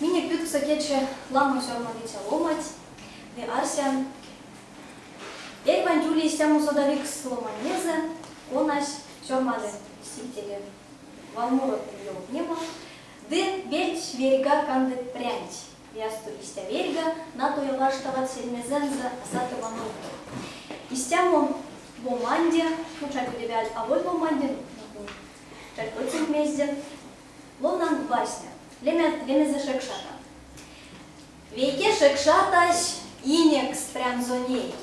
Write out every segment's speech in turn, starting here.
Минек ютксо течи ламо сёрмадыця ломанть, ды арсян, эрьванть ули истямо содавикс ломанезэ, конась сёрмады стихть эли валморот ёвтнема, ды вельть верьга канды прянть. Лиясто истя верьга, натой варштават сельмезэнзэ, а саты ваномс. Истямо ломанде, ну, чарькодевель аволь ломанде, чарькодьсынк мезде, ловнан васня. Лемезэ Шекшата. Вейке Шекшатась инекс прянзо ней.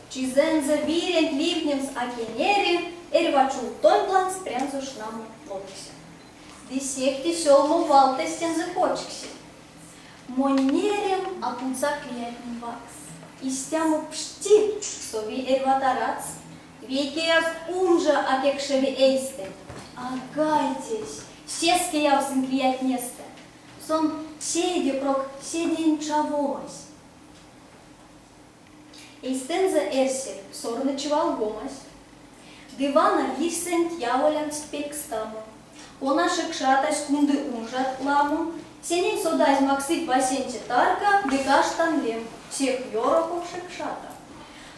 Чизэнзэ виренть ливтнемс а кенери, эрьва чувтонть лангс прянзо шнамо лоткси. Ды сехте сёлмо вал тестэнзэ кочкси. Монь нерем а путсак лиятнень ваксс. Истямо пшти сови эрьва тарадс, вейкеяк унжа а кекшеви эйстэнь. А гайтесь, сеске явсынк лиятнестэ. Сон седе прок седеень чавомась. Эйстэнзэ эрси сорны чивалгомась. Ды вана вирьсэнть яволявтсть пелькстамо. Кона шекшатась кунды унжат ламо, сенень содазь максыть васенце тарка ды каштан лем, сех ёроков шекшата.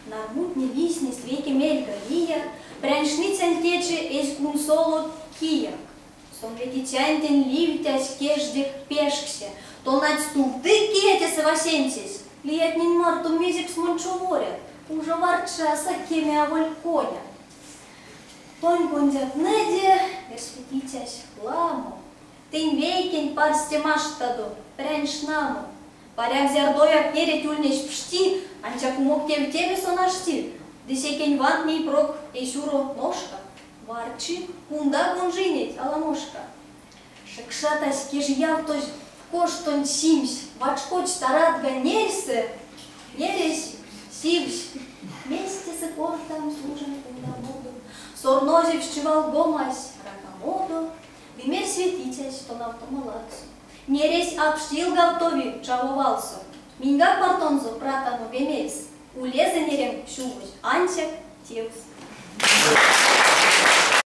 Нармунтне лиснесть вейке мельга лия, прянь шныцянть течи эзь кунсоло кияк. Сон ветицянтень ливтясь кежде пешксе, тонадсь стувтык кие тесэ васенцесь, лиятнень марто мезекс мон човорян, ужо варчаса кеме аволь коня. Тонь кондятнэде, мерсь ветицясь, ламо. Тынь вейкенть парсте маштадо, прянь шнамо. Паряк, зярдояк нереть ульнесь пшти, ансяк умок тевтеме сон ашти, ды секень вант ней прок эсь уро ношка. Варчик, кундак унжинеть аламошка. Шекшатась кежиявтозь коштонть симсь, вачкодсь тарадга нерьсэ, нересь сивсь. Мезть тесэ кортамс ужонь кундамодо, сорнозевсь чивалгомась ракамодо, ды мерсь ветицясь тонавтома ладсо. Нересь а пштилгавтови чаво валсо. Миньгак мартонзо пратано ве мельс, улезэ нерем сювозь ансяк тевс.